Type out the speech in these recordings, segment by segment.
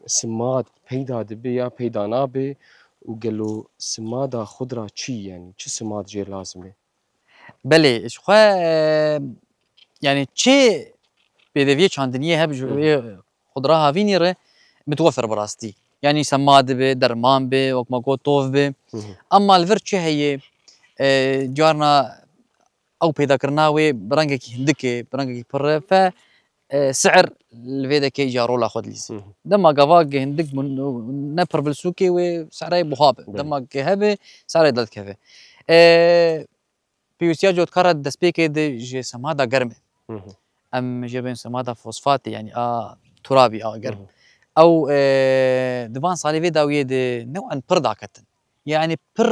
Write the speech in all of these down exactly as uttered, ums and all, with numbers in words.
simad peyda dibe ya peyda nabe û gelo simada xudra çi, yani çi simad jê lazim e? Belê, ji xwe, e, yani çi pêdeviyê çandiniyê hebe ji Hı hı. wê xudra havînî re mitwefir bi rastî. Yani sema dibe, derman be, wek me got tov be. Hı hı. Ama li vir çi heye, e, carna ew peydakirina wê bi rengekî hindik e, bi rengekî pir e, fe, e, si'ir li vê dekê îca rola xwe dilîze. Hı hı. Dema gava ge hindik bû, ne pir vilsûkê wê si'rê buha be. Belê. Dema ge hebe si'rê derdikeve. E, pêwîstiya cotkara destpêkê de ji semada germ e. Hı hı. Em jê bên semada fosfatê, yani a turabî a germ. Hı hı. Ew, e, di van salê vê dawiyê de new'en pir daketin. Yani pir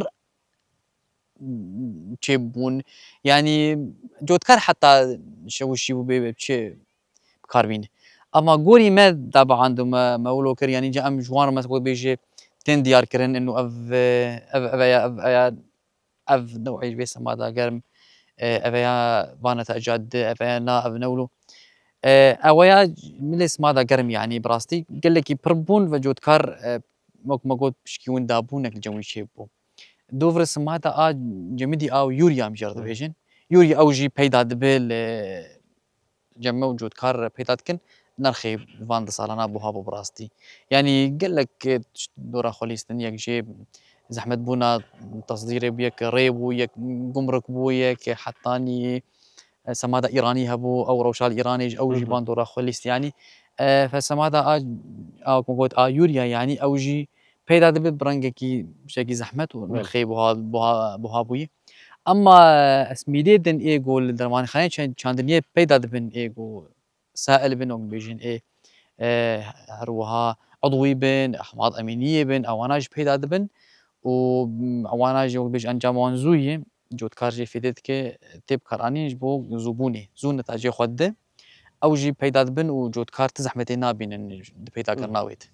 çêbûn. Yani cotkar heta şewişî bû bê çi bi kar bîne. Ama gorî me dabiand û me, me wilo kir, yani ca em ji wan re me wek bêjê tên diyar kirin, inu ev, ev, ev ya, ev ya, ev new'ê ji vê semada germ, e, ev ya vana te cad, ev ya na, ev ne wilo. E, ew ya milê semada germ, yani bi rastî gelekî pir bûn ve cotkar, e, wek me got pişkî win dabûn, nek li cem wî çêbû. Dovre simata a cemidî a û yûrî em jê re Hı. dibêjin. Yûrî ew jî peyda dibe li cem me û cotkar peyda dikin. Nirxê van di salana buha bû bi rastî. Yani gelek, e, tişt dora xwe lîstin, yek jê zehmet bûna tesdîrê bû, yek rê bû, yek gumruk bû, yek hetanî, e, semada Îranî hebû, ew rewşa li Îranê jî ew jî Hı hı. van dora xwe lîst. Yani, e, fe semada a, a, ku got a yûrî ya, yani ew jî peyda dibe bi rengekî tiştekî zehmet û Belê. nirxê buha, buha, buha bûyî. Ama, e, esmîdê din ê ku li dermanxaneyê çan-, çandiniyê peyda dibin ê ku sail bin, wek bêjin ê, e, her wiha udwî bin, ehmad emîniyê bin, ewana jî peyda dibin û, mm, ewana jî wek bêjin encama wan zû ye, cotkar jê fêdê dike, tê bikaranîn ji bo zûbûnê, zû netacê xwe dide. Ew jî peyda dibin û cotkar ti zehmetê nabînin di peydakirina wê de.